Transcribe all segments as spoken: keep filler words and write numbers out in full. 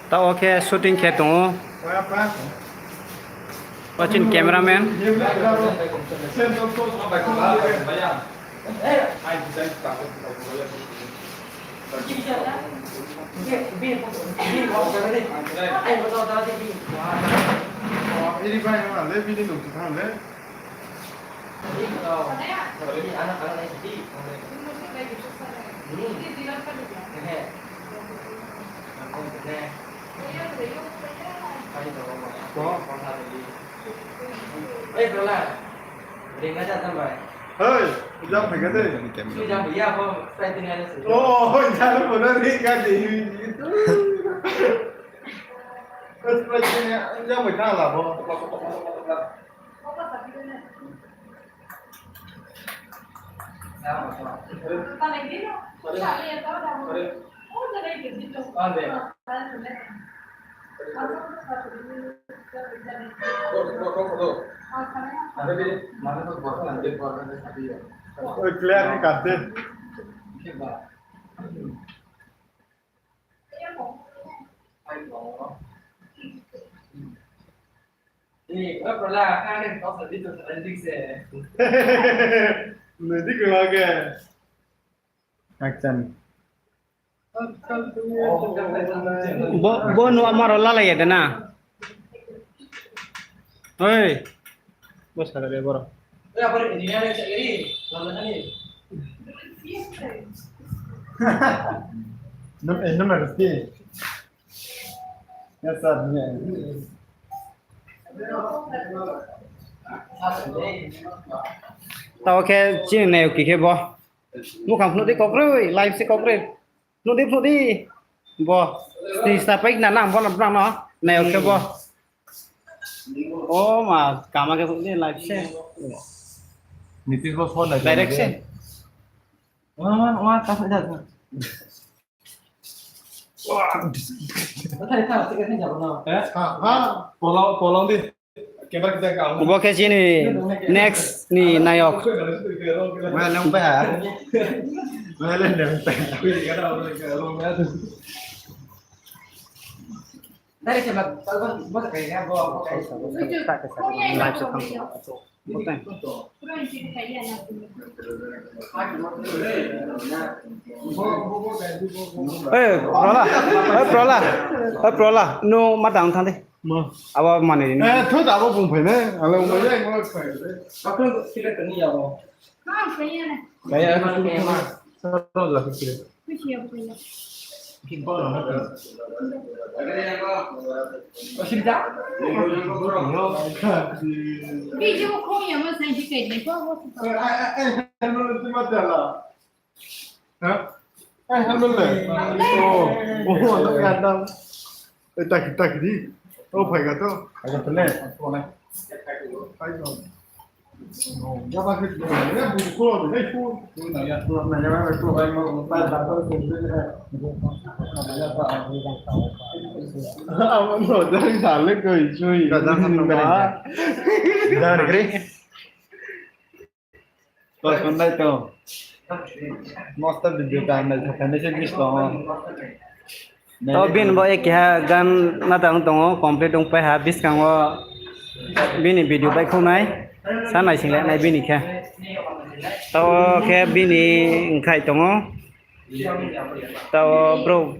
Taoh wo khe shooting khe tong ou. Bo chini cameraman. Hei, jam phai kha de. Jam phai ya, bo flight ni ada se. Oh, jam phai na ni ka de. Jam phai kha la bo. Oi, clear ni kate. Nui di khe ma khe. Action. Bo, bo nuh ama rao lalai ya de na. Oi. Bo sara de boro. Num-, eh, number fifteen. Yes, sir. Taoh khe chini nayoki khe bo. Mukhang phnuh di kokroi, live se kokroi. Phnuh di, phnuh di. Bo. Stage ta pai na nang bo na brang no. Nayok khe bo. O ma, kama khe phnuh di live se. Nitish bo phone nai direct se. Wa, wa, wa, ta phai da. Wa. Tha, tha, tha, tha, tha, tha. Eh? Ha, ha. Polong, polong di. Bo khe chini next ni nayok. Eh, Prola. Eh, Prola. Eh, Prola. Nung ma tang thanng di. Ma. Abo mani ni. Eh, thu da bo bung phai nai. Ang le ong bai ya, ong bai phai nai. Aku sila tani ya bo. Kaya aku sila tani. Sila tani. Sila tani. Video kong ya ma sai di kai ni ko. Eh, eh, eh, eh, eh, eh, eh, eh, eh, Ha? Eh, helmet le. Oh, oh, no, ya, no. Eh, taki, taki di. Oh, phai ga to. Phai ga to le. Phai to. Oh, ya ba ke, ya bu ko, eh, ko. Na ya, ko, na ya, ko, ba, ko, ba, ba, ko, ko, ko. Amo no, dari sa le ko, i chui. Ka jang sa no ba. Dari gre. Kosong nai tong. Master video ta nai thaka nai se bis tong. To bini bo e keha gan na tang tong o, complete ong pai ha, buskang o bini video bai khou nai. Sa nai sing le nai bini khe. To khe bini nkhai tong o. To bro.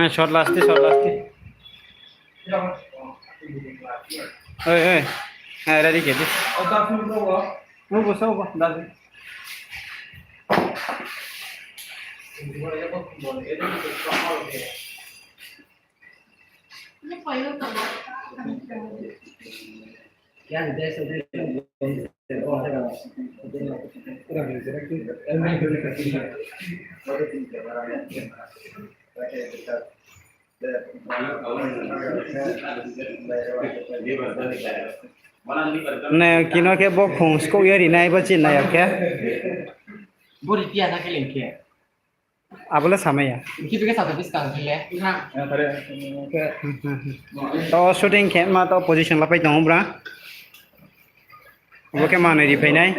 Shot last, shot last. Oi, oi. Ready khe di. Bo bo, sa bo, da di. Nai kino khe bo khong skouh ye ri nai bo chini nai ya khe. Bo ri tiya na khe leng khe. Abo le samai ya. Khe bikhe sa ta buskang khe le. To shooting khe ma to position la pai tong ou bra. Abo khe manoi ri phai nai.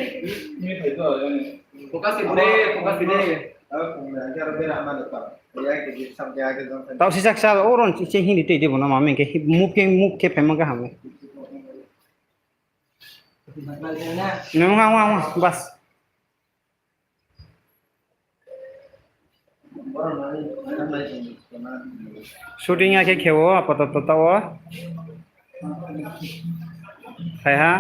Focus khe bore, focus khe de. Tao si sak sa, o ron se hing di tei de bo no ma meng khe move khe, move khe phaima kaham le. Nung ha, ha, ha, bas. Shooting ya khe khe o, apatoto tao o. Phai ha.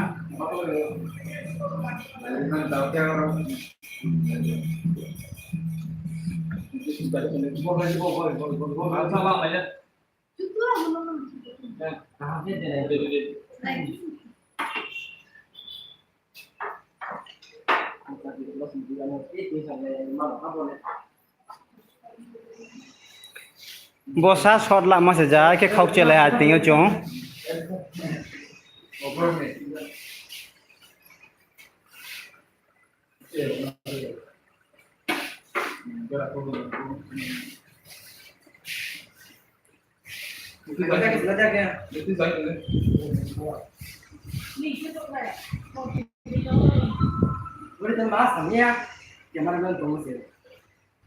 Bosa shot lama se ja khe khaukchelai ha tini yo chung.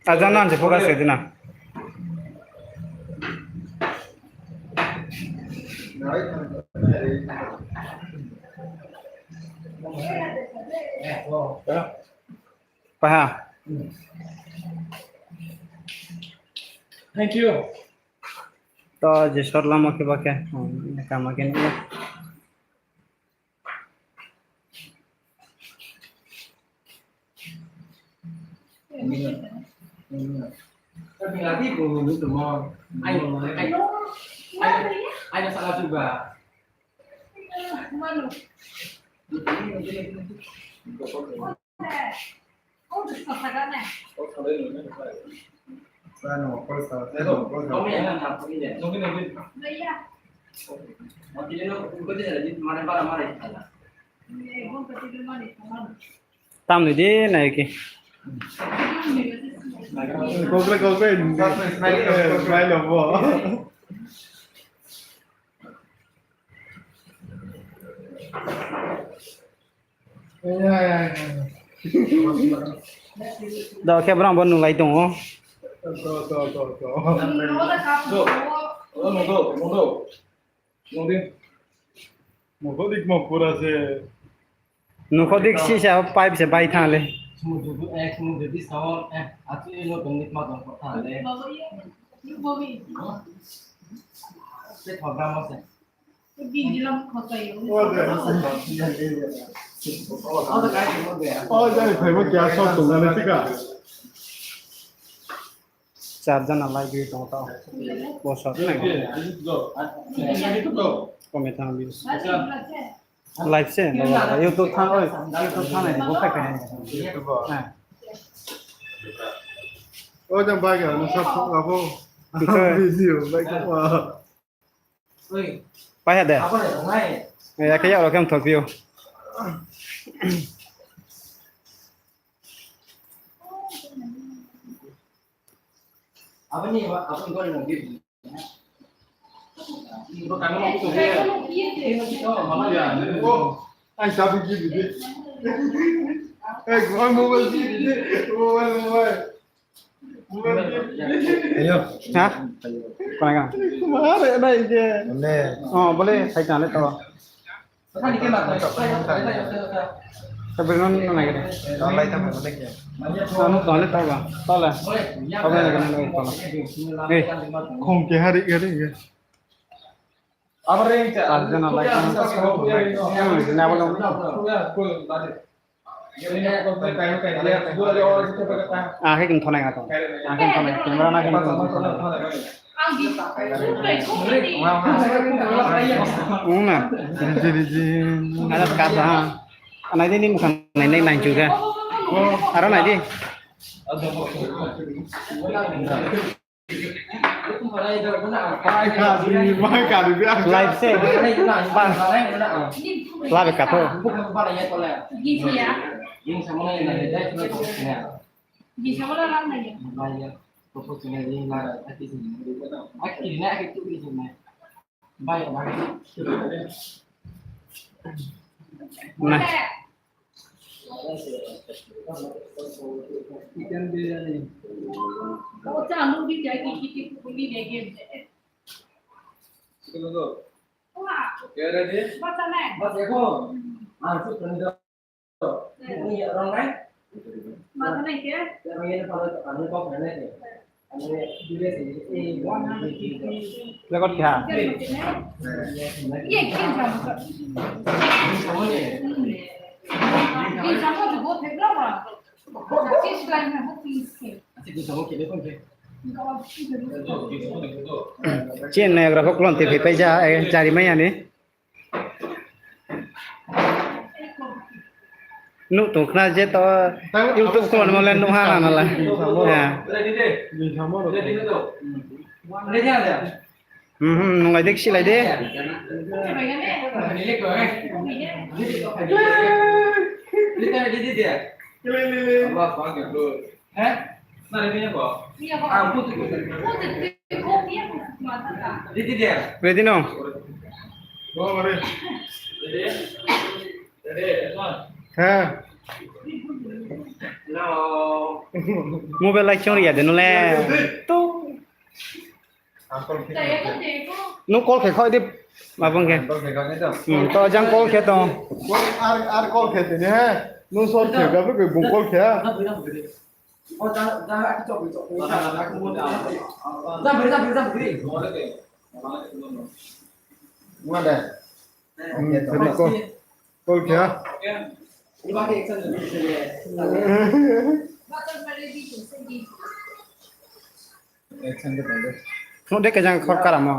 Ajan nan se focus khe di na. Paha. Thank you. To je shot lama khe ba khe, hmm, kama khe ni. Tam ni di nai ki. Kokre, kokre, smile, smile, smile, smile, smile, smile. Da khe brang bo nunglai tong ou. Nungkho dik mo pura se. Nungkho dik si se pipe se bai thang le. Charger na live video tong tao. Bo shot nai. Comment tang views. Live se, YouTube thanng, oi, YouTube thanng nai, bo khai khai nai. Oi, jang bai ga, nung sa phung abo. Video, bai ga. Pai ha de. Ya khe yak rao khe mthor phi ou. Ai, sabi ki bidi. Eh, gua mobile ki bidi. Mobile, mobile. Mobile ki bidi. Ayo. Ha? Kona ka? Mare nai ke. Ne. Oh, bole, sai tang le to. Sabi non nai ke. Lai tang le to ba. To le. To le nai ke nai to. Eh. Khong ke hari hari ke. Akhe kini thonai ka tong. Akhe kini thonai. Camera na kini thonai. Ong na. Ada kata ha. Nai di ni mukhang nai nai nai juga. Aro nai di. Live se. Ba. Labe katho. Na. Record khe ha. Chini nayagra pho klon ti phaipai ja, eh, chari mai ya ni. Nuh tong khna je to YouTube khulonmo le nuh ha na la. Ya. Hmm, hmm, nung lai de, kisi lai de. Ready no? Ha. Mobile lai chong ri ya de no le. To. Nung call khe kho di, ma bung khe. Hmm, to jang call khe to. Ar, ar call khe tini he. Nung sor khe, gabru khe bung call khe. Ma de. Hmm, call, call khe. Phnuh de khe jang khor karamo.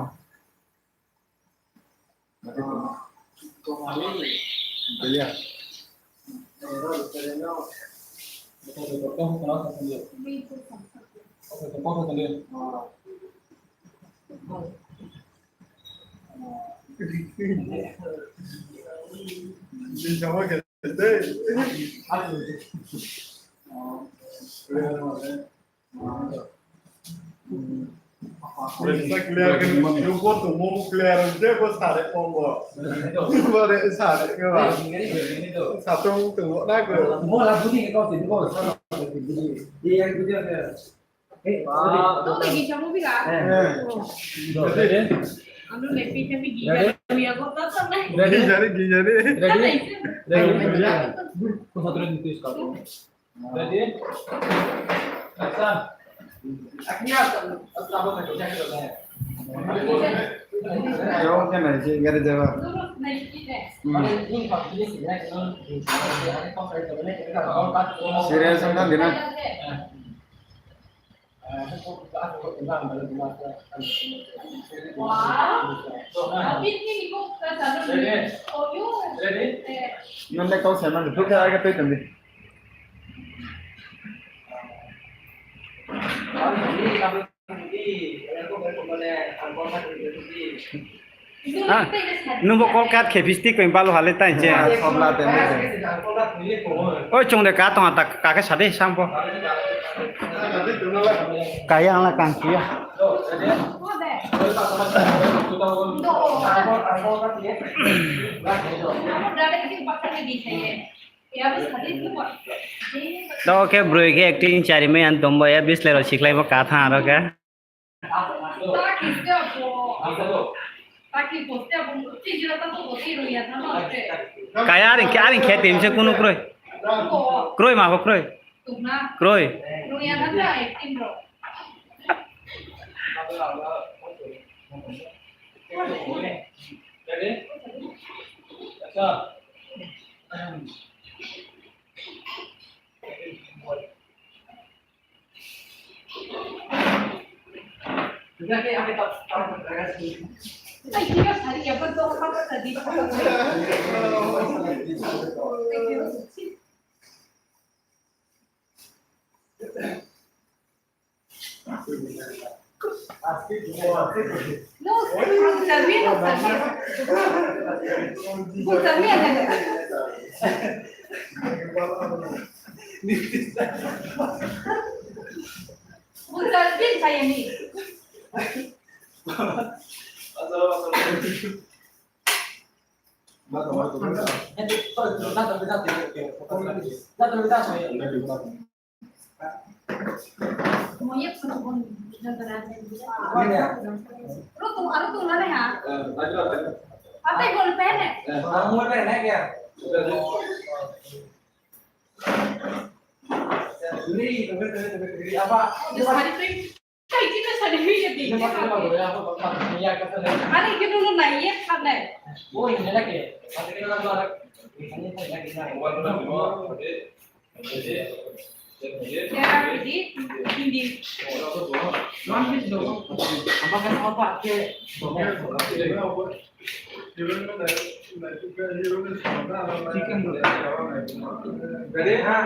Ready? Ready? Ready? Ready? Action. Yo, khe nai se gari jaba. Hmm. Serious ang tang di na. Nang le kau sa nang, dukha aga tui tong di. Ah, nung bo call cut khe phistik koi balu hale tai che. Oi, chung de ka tong ta, ka khe sa de sang pho. Kaya ang la kang khe ya. Taoh khe broi khe acting chari mai ang tongbo ya, bislei rao sikhlaimo ka tha aro khe. Kaya aring khe, aring khe tini se kunu kroi. Kroi ma pho kroi. Kroi. No, no, no, no. Ready? Ready?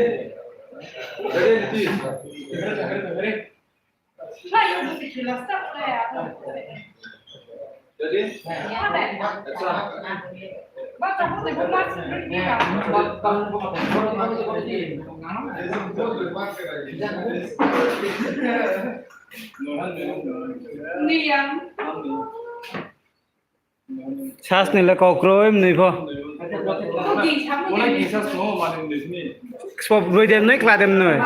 Ready? Ready, Nitish? Ready? Action. Niyang. Sas ni le kau kroi mnoi pho. Spo broi dem noi, kla dem noi.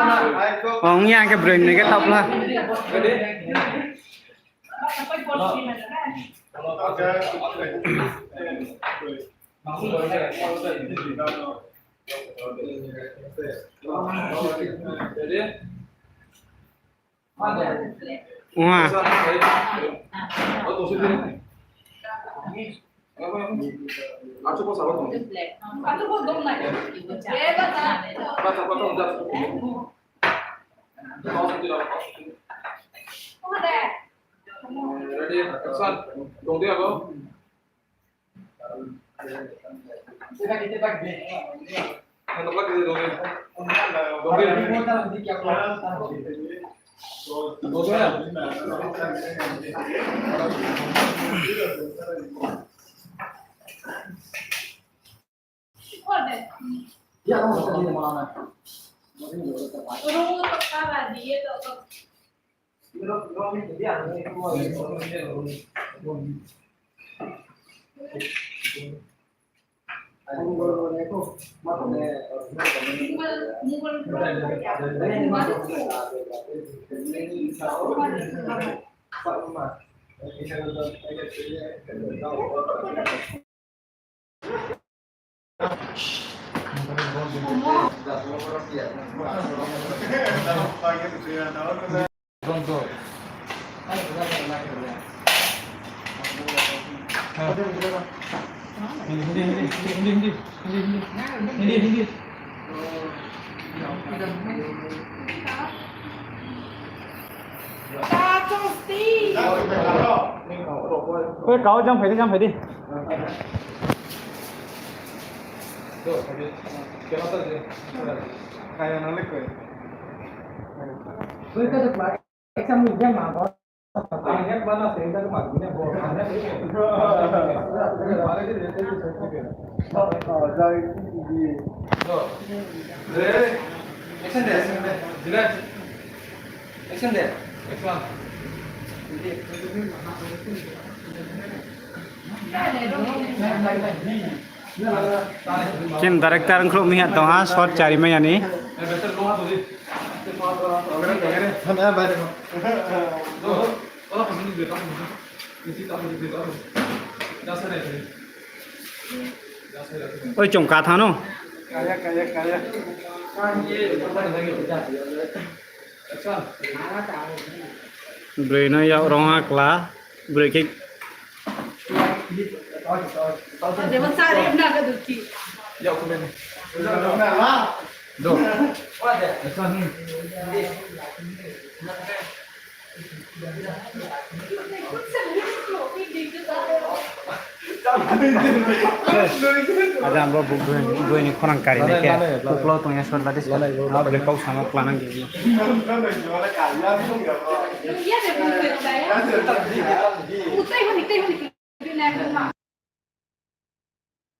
Ong yang khe broi noi khe tapla. Ready? Wah. Ready, action. Tong di abo. Oi, kau jam phai di, jam phai di. Action de, action de. Action de. Action. Ken director ongkhrouh mi ha tong ha, shot chari mai ya ni. Oi, chung ka thanng no. Broi no yak rong ha kla, broi khe. Do. Ada abo buk doi ni khorang kari nai khe, uklau tong ya sor ladi sa. Abo le kau samo kla nang di.